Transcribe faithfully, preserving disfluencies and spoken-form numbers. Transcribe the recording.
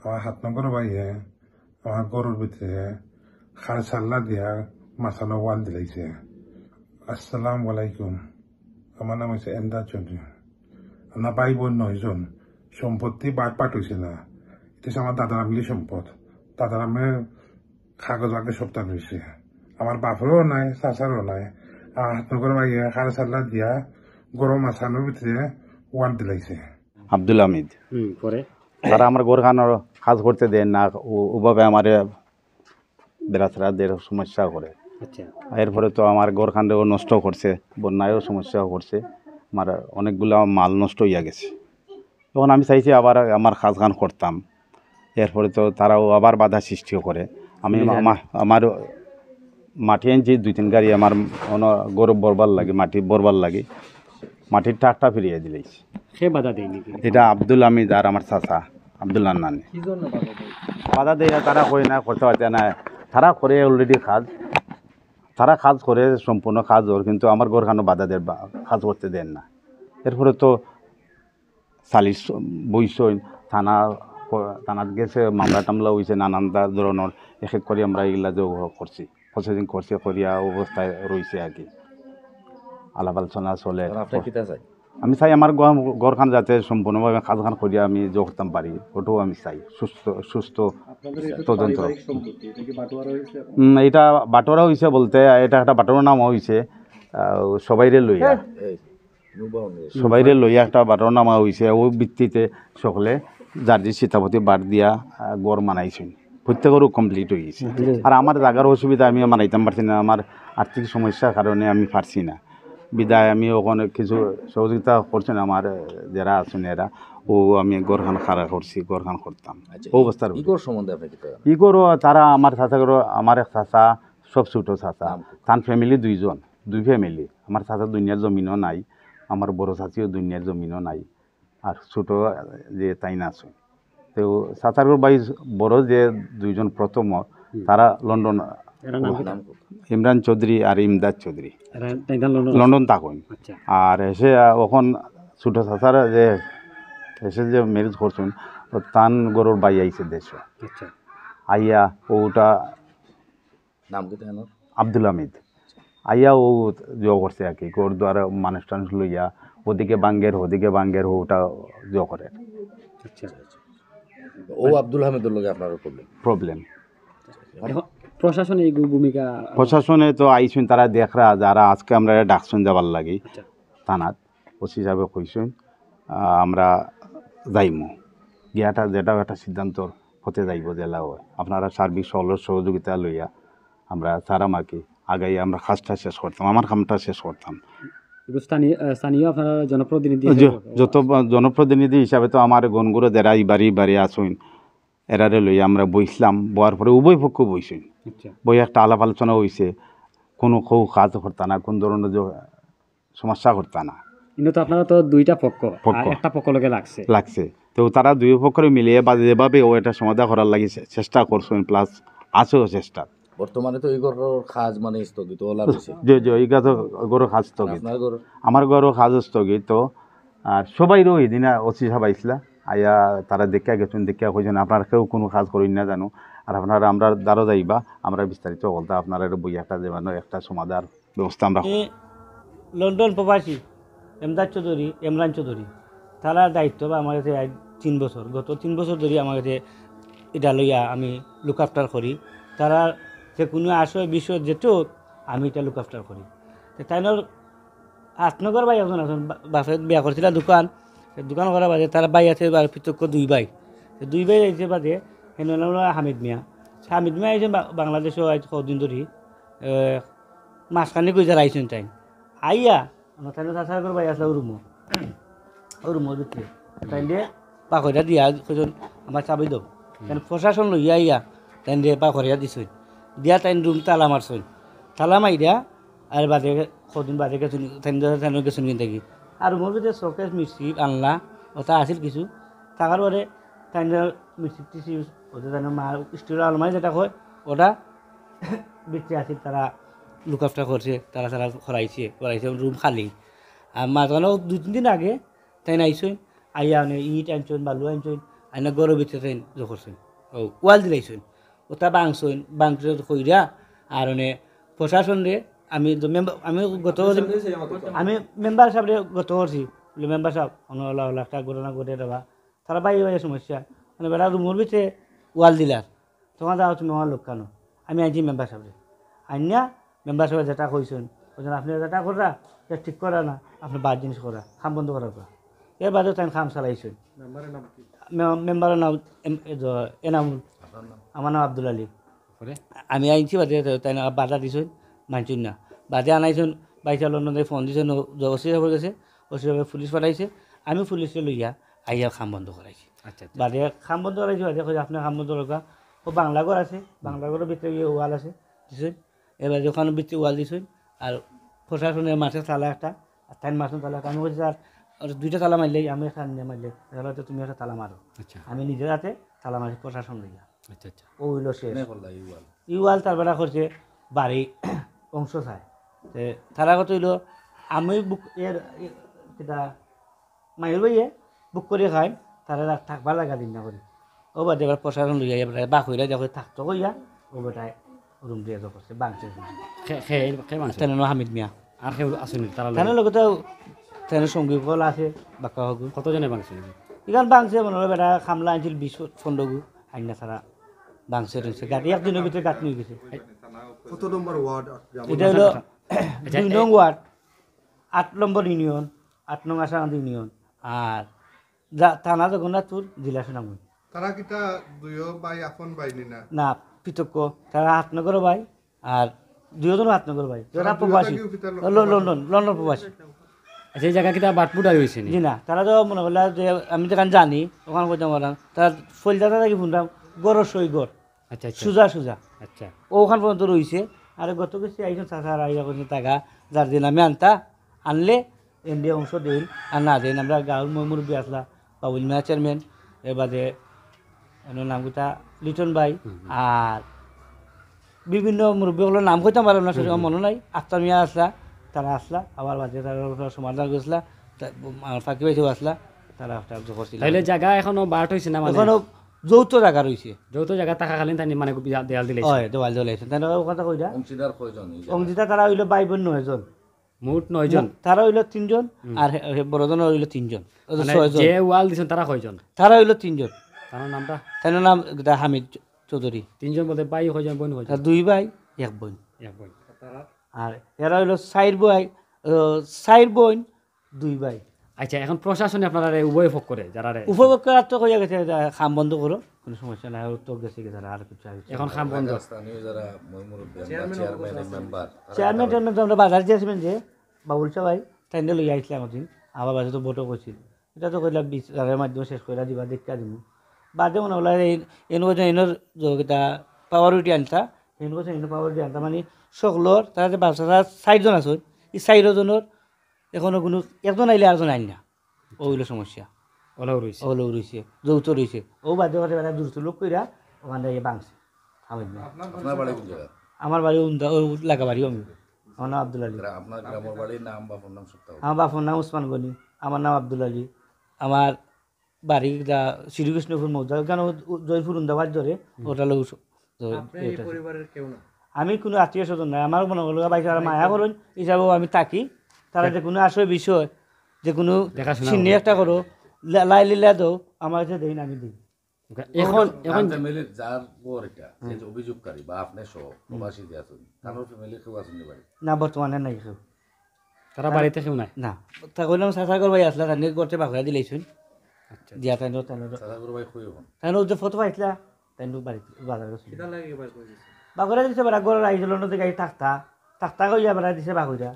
আমার সাত নম্বর ভাইয়ে আমার ঘরর ভিতরে খার সাল্লা দিয়া মাছানো ওয়াল দিলাইছে। আসসালামু আলাইকুম, আমার নাম হইছে এমদাদ চৌধুরী। আমরা ভাই বোন নয়জন, সম্পত্তি বাটপাট হইছে না, এটা হইছে আমার দাদার আমলি সম্পদ। দাদার আমলে কাগজ আগে সবটা রইছে, আমার বাপরও নাই, চাচারও নাই। আর সাত নম্বর ভাইয়ে খার সাল্লা দিয়া ঘরর মাছানোর ভিতরে ওয়াল দিলাইছে। আব্দুল হামিদ। হুম, পরে? তারা আমার ঘরখানোর কাজ করতে দেয় না, ও-, ওভাবে আমারে বেড়াছেড়া দের, সমস্যা করে। আচ্ছা। এরপরে তো আমার ঘরখানরেও নষ্ট করছে, বন্যায়ও সমস্যা করছে, আমার অনেকগুলা মাল নষ্ট হইয়া গেছে। তখন আমি চাইছি আবার আমার কাজখান করতাম, এরপরে তো তারাও আবার বাধা সৃষ্টি করে। আমি বুঝলাম। আমা-, আমার মাটি আনছি দুই তিন গাড়ি, আমার অন্য গরু ভরবার লাগি, মাটি ভরবার লাগি, মাটির ট্রাকটা ফিরিয়ে দিলাইছি। সে বাধা দেয়নি কি? এটা আব্দুল হামিদ আর আমার চাচা আব্দুল হান্নানি। কি জন্য বাধা দেয়? বাধা দেয়, তারা কয় না, করতে পারতে না। তারা করে already কাজ, তারা কাজ করে সম্পূর্ণ কাজ ওর, কিন্তু আমার ঘরখানো বাধা দেয়, বা-, কাজ করতে দেন না। এরপরে তো সালিশ বইছইন, থানা, থানাত গেছে, মামলা টামলা হইছে, নানান ধরনের এক এক করে আমরা এগুলা যে করছি, প্রসেসিং করছি, করিয়া অবস্থায় রইছে আর কি, আলাপ আলোচনা চলে। আর আপনি কিতা চাই? আমি চাই আমার ঘর-, ঘরখান যাতে সম্পূর্ণভাবে কাজখান করিয়া আমি যে করতাম পারি, ওটাও আমি চাই, সুস্থ, সুস্থ আপনাদের এটা তো তদন্ত। পারিবারিক সম্পত্তি, এটা কি বাটোয়ারা হয়েছে এখন? উম, এটা বাটোয়ারা হইছে বলতে, এটা একটা বাটোয়ারা নামা হইছে, আহ, সবাইরে লইয়া। এই, সবাইরে লইয়া একটা বাটোয়ারা নামা হইছে, ওই ভিত্তিতে সকলে যার যে সিতাপতি বাট দিয়া, আহ, ঘর বানাইছেন, প্রত্যেকেরও complete হয়ে গেছে। আর আমার জাগার অসুবিধা, আমি বানাইতাম পারছি না, আমার আর্থিক সমস্যার কারণে আমি পারছি না, বিধায় আমি ওখানে কিছু সহযোগিতা করছেন আমার, আহ, যারা আছেন এরা, ও আমি ঘরখান খাড়া করছি, ঘরখান করতাম। আচ্ছা, ও অবস্থার ভিতরে। ইগোর সম্বন্ধে আপনি কি কইবেন? ইগোরও তারা আমার চাচা করো, আমার এক চাচা, সব ছোট চাচা, নাম কি? তান family দুইজন, দুই family। আমার চাচা দুনিয়ার জমিনও নাই, আমার বড় চাচিও দুনিয়ার জমিনও নাই, আর ছোট যে তাই না আছে। তো চাচার ভাই বড় যে দুইজন প্রথম, হুম। তারা লন্ডন, এরা নাম কি? নাম কি? ইমরান চৌধুরী আর ইমদাদ চৌধুরী। এরা তাই না লন্ডন? লন্ডন থাকইন। আচ্ছা। আর এসে, আহ, এখন ছোট চাচার যে এসে যে marriage করছেন, তো তান ঘরর ভাই আইছে দেশে। আচ্ছা। আইয়া ওটা নাম কি তাইনর? আব্দুল হামিদ। আইয়া ও জো করছে আর কি, ঘর দুয়ার মানুষ টানুষ লইয়া ওদিকে বাঙ্গের, ওদিকে বাঙ্গের, ওটা জো করে। আচ্ছা। ও আব্দুল হামিদর লগে আপনার problem? Problem। এখন প্রশাসনে এই ভূমিকা? প্রশাসনে তো আইছইন, তারা দেখরা, যারা আজকে আমরা ডাকছইন যাবার লাগি আচ্ছা। থানাত, ওসি সাহেবে কইছইন, আহ, আমরা যাইমু, গিয়াটা যেটাও একটা সিদ্ধান্তর পথে যাইব, জেলা হয়। আপনারা সার্বিক সকলের সহযোগিতা লইয়া আমরা চারামাকি আগাই আমরা কাজটা শেষ করতাম, আমার কামটা শেষ করতাম। এগুলো স্থানীয়, আহ, স্থানীয় আপনারা জনপ্রতিনিধি যে, হিসেবে? যত বা-, জনপ্রতিনিধি হিসাবে তো আমার গণগুরু যারা এই বাড়ি, এই বাড়ি আছইন, এরারে লইয়া আমরা বইছিলাম, বওয়ার পরে উভয় পক্ষ বইছইন। আচ্ছা। বই একটা আলাপ আলোচনা হইছে, কোনো কেউ কাজ করতা না, কোন ধরনের যে সমস্যা করতা না। কিন্তু তো আপনারা তো দুইটা পক্ষ, পক্ষ। আর একটা পক্ষ লগে লাগছে। লাগছে। তো তারা দুই পক্ষরে মিলিয়ে বা যেভাবে ও এটা সমাধান করার লাগি চে-, চেষ্টা করছইন, plus আছেও চেষ্টা। বর্তমানে তো এই ঘরর কাজ মানে স্থগিত, ওলা রয়েছে। জি, জি, এই ঘরর, ঘরর কাজ স্থগিত। আপনার ঘর? আমার ঘরর কাজ স্থগিত। তো আর সবাইরও এই দিন ওসি সাহেব আইসলা, আইয়া তারা দেখিয়া গেছইন, দেখিয়া কইছইন, "আপনারা কেউ কোনো কাজ করইন না জানো, আর আপনারা আমরার দ্বারো যাইবা, আমরা বিস্তারিত বলতা আপনারা এটা বই একটা দেবানো, একটা সমাধান ব্যবস্থা আমরা।" এ লন্ডন প্রবাসী এমদাদ চৌধুরী, এমরান চৌধুরী, তারা দায়িত্ব বা আমার কাছে আজ তিন বছর, গত তিন বছর ধরে আমার কাছে এটা লইয়া আমি look after করি। তারা যে কোনো আশয় বিষয় যেত আমি এটা look after করি। তো তাইনর আট নম্বর ভাই একজন আছেন, বা-, বাপে বিয়া করছিলা দোকান, তো দোকান করার বাদে তার ভাই আছে, বা পৃথক দুই ভাই। তো দুই ভাই আইছে বাদে, হেন হলো হামিদ মিয়া। হামিদ মিয়া আইছে বা-, বাংলাদেশও আজ কদিন ধরি, এ, মাঝখানে কই যারা আইছেন তাই। আইয়া, আমার তাইন চাচার ঘর ভাই আসলে ও রুমো। ও রুমোর ভিতরে। তাইন দিয়ে পাকইরা দিয়া কইছেন, "আমার চাবি দাও।" তাইন প্রশাসন লইয়া আইয়া, তাইন দিয়ে পাকইরা দিছইন। দিয়া তাইন রুম তালা মারছইন। তালা মাইরা, আর বাদে কদিন বাদে গেছইন, তাইন ধরে তাইন গেছইন কিন থাকি। আর রুমোর ভিতরে শোকেস, মিক্সি, আনলা, ওটা আছিল কিছু। থাকার পরে তাইন মিক্সি টিক্সি, ওদের তাইন মা স্টিলের আলমারি যেটা হয়, ওটা ভিতরে আছিল, তারা look after করছে, তারা তারা করাইছে, করাইছে, রুম খালি। আর মাঝখানে দুই তিন দিন আগে তাইন আইছইন, আইয়া মানে ইট আনছইন, বালু আনছইন, আইনা ঘরর ভিতরে তাইন জো করছইন, ও ওয়াল দিলাইছইন, ওটা ভাঙছইন, ভাঙছইন কইরা। আর মানে প্রশাসনরে আমি তো মেম্বার, আমি গত আমি মেম্বার সাবরে গত করছি, বলে, "মেম্বার সাব, অনো অলা অলা একটা ঘটনা ঘটে দেবা।" তারা বাইরে বাইরে সমস্যা, মানে বেটা রুমর ভিতরে ওয়াল দিলার, তখন যাও তুমি আমার লোক কেন? আমি আনছি মেম্বার সাবরে, আইনা মেম্বার সাবে যেটা কইছইন, কইছইন, "আপনে যেটা কররা, ইটা ঠিক কররা না, আপনে বাদ জিনিস কররা, কাম বন্ধ কররা।" এর বাদেও তাইন কাম চালাইছইন। মেম্বারর নাম কি? মে-, মেম্বারর নাম এম-, এ দ-, এনামুল। আপনার নাম? আমার নাম আব্দুল আলী। পরে? আমি আনছি বাদে, তাইন বাধা দিছইন, মানছইন না। বাদে আনাইছইন, বাইশা লন্ডন থাকি ফোন দিছইন, ও-, ওসি সাবর গেছে, ওসি সাবে পুলিশ পাঠাইছে, আমি পুলিশরে লইয়া আইয়া কাম বন্ধ করাইছি। আচ্ছা, আচ্ছা। বাদে কাম বন্ধ করাইছি, বাদে কইছে, "আপনে কাম বন্ধ করউক্কা।" ও বাংলা ঘর আছে, বাংলা ঘরর ভিতরে গিয়া ওয়াল আছে, দিছইন। এবার যখন ভিতরে ওয়াল দিছইন, আর প্রশাসনর মাঝে তালা একটা, আর তাইন মাঝে তালা একটা। আমি কইছি, "স্যার, আর দুইটা তালা মারলেই, আমি একটা আনিয়া মারলে, তাহলে তো তুমি একটা তালা মারো।" আচ্ছা। আমি নিজের হাতে তালা মারি প্রশাসন লইয়া। আচ্ছা, আচ্ছা। ও অইলো শেষ। কেনে করলা ই ওয়াল? ই ওয়াল তার বেটা করছে বাড়ি অংশ চায়। তে তারা কথা অইলো, আমি বুক এর, এ, কিতা, মাইর ভাইয়ে বুক করি খাইন, তারা রা-, থাকবার লাগা দিন না করি। ও বাদে এবার প্রশাসন লইয়া এবার বাক হইরা দেখো থাকতো কইয়া, ও বেটায় রুম দিয়া তো করছে, ভাঙছে। খে, খে, খে ভাঙছে? তাইন নাম হামিদ মিয়া। আর কেউ আছইন নি তারা তাইন লগে? লগে তো তাইন সঙ্গী বল আছে, বাক্কা হগু। কতজনে ভাঙছে? ইখান ভাঙছে মনে হয় বেটা কামলা আনছিল বিশ পনেরো গু, আইনা তারা ভাঙছে রইছে। গাঁথনি একদিনর ভিতরে গাঁথনি অই গেছে। কত নম্বর ওয়ার্ড? ইটা অইলো আচ্ছা, দুই নং ওয়ার্ড, আট নম্বর ইউনিয়ন, আট নং আশাকান্দি ইউনিয়ন। আর যা-, থানা জগন্নাথপুর, জেলা সুনামগঞ্জ। তারা কিতা দুইও ভাই আপন ভাই নি না? না, পৃথক। তারা হাতনগর ভাই, আর দুইওজন হাতনগর ভাই। তারা তারা দুইও প্রবাসী। থাকি কিতা ল-, লন্ডন, লন্ডন প্রবাসী। আচ্ছা, এই জাগা কিতা বাটপুটারি অইছে নি? জি না, তারা তো মনে করলা যে আমি যেখান জানি, ওখান কইতাম পারলাম। তারা ফইলদাতা থাকি হুনলাম, ঘরর সই ঘর। আচ্ছা, আচ্ছা। সুজা, সুজা। আচ্ছা। ওখান পর্যন্ত রইছে। আর গত কিছু আইসন চাচা আর আইয়া কইসন টাকা যার দিন আমি আনতা, আনলে এনরে অংশ দেইন, আর না দেইন। আমরা গাঁওর ময় মুরব্বী আসলা, বাবুল মিয়া চেয়ারম্যান, এর বাদে এনর নাম কিতা লিটন ভাই, হুম, হুম। আর বিভিন্ন মুরব্বী অকলর নাম কইতাম পারলাম না, হুম, সঠিক হুম। মনো নাই। আক্তার মিয়া আসলা, তারা আসলা, আবার বাদে তারা সমাধান করছিলা, তা-, আমার ফাঁকি ভাইও আসলা, তারা একটা অংশ করছিলা। তাইলে জাগা এখনো বাট অইছে না মানে? এখনো যৌথ জাগা রইছে। যৌথ জাগা থাকাকালীন তাইন মানে দেয়াল দিলাইছইন? অয়, দেয়াল দিলাইছইন। তারা ওই কথা কইরা। অংশীদার কয়জন এই জায়গায়? অংশীদার তারা অইলো ভাই বোন নয়জন। মোট নয়জন? মো-, তারা অইলো তিনজন, হুম। আর হে, হে বড়জন অইলো তিনজন। অউ যে মানে ছয়জন। যে ওয়াল দিছইন তারা কয়জন? তারা অইলো তিনজন। তারার নামটা? তারার নাম দা হামিদ চৌধুরী। তিনজন বলতে ভাই কয়জন, বোন কয়জন? তার দুই ভাই, এক বোন। এক বোন। আর এরা অইলো চাইর ভাই, আহ, চাইর বোন, দুই ভাই। আচ্ছা, এখন প্রশাসনে আপনারারে উভয় পক্ষরে, যারারে উভয় পক্ষে আর তো কইয়া গেছে, "এটা কাম বন্ধ করো, কোনো সমস্যা নাই, ও তো গেছে কি তারা আর কিছু আগে।" এখন কাম বন্ধ। এলাকার স্থানীয় যারা ময় মুরব্বী, আমরা চেয়ারম্যান চেয়ারম্যান, মেম্বার, তারা চেয়ারম্যান কিতা টেয়ারম্যান তো আমরা বাজার দিয়েছিলেন যে বাবুল সাহেব ভাই, তাইন লইয়া আইছিলাম একদিন, আবার বাজে তো ভোটও করছিল। এটা তো কইলা বিচারের মাধ্যমে শেষ কইরা দিবা, দেখা দিমু। বাদে মনে হলো এই এনগো যে এনর যে কিতা পাওয়ার উঠি আনতা, এনগো যে এনর পাওয়ার উঠি আনতা, মানে সকলর, তারা যে বাচ্চা চাইরজন আছে, এই চাইরজনর এখনো কোনো একজন আইলে আরজন আইন না। অউ অইলো সমস্যা। অলাও রইছে। অলাও রইছে, যৌথ রইছে। অউ বাদে বাদে বেটা দূর সুলুক কইরা ওখান থেকে ভাঙছে। হামিদ মিয়া। আপনার বাড়ি কোন জায়গা? আমার বাড়ি উন্দা, অউ লাগা বাড়ি আমি। আমার নাম আব্দুল আলী। গ্রা-, আপনার গ্রামের বাড়ি, নাম, বাপর নাম সবটা বলুন। আমার বাপর নাম উসমান গনি, আমার নাম আব্দুল আলী। আমার বাড়ি দা শ্রীকৃষ্ণপুর মৌজা, ওখানে ও-, ও জয়পুর উন্দাবাদ ধরে, হুম। ওটা লোক স-, তো আপনি এই এটা পরিবারের কেউ না? আমি কোনো আত্মীয় স্বজন নাই, আমার মনে হলো ভাই যারা মায়া করইন হিসাবেও আমি থাকি, তারা দেখ- যে কোনো আসয় বিষয়, যে কোনো দেখাশোনা সিন্নি করো। একটা করো, লা-, লাই লিলা দাও, আমার কাছে দেইন, আমি দিই। ওকে, এখন, এখন তান ফ্যামিলির যার ঘর এটা, যে হুম। অভিযোগকারী বা আপনি সহ হুম। প্রবাসী যে আছেন, তার ফ্যামিলির কেউ আছেন নি বাড়ি? না, বর্তমানে নাই কেউ। তারা তারা বাড়িতে কেউ নাই? না, তা কইলাম চাচা ঘর ভাই আসলা, তাইন ঘর থেকে বাগড়া দিলাইছইন। আচ্ছা। দিয়া তাইন, তাইন চাচা ঘর ভাই কই এখন? তাইন যে ফটো পাইছিলা, তাইন বাড়িত বাজার গেছে। কিতা লাগে বার করে দিছে? বাগড়া দিছে, বেটা ঘর আইছিল না, গাড়ি থাকতা, থাকতা কইয়া বেটা দিছে বাগড়া।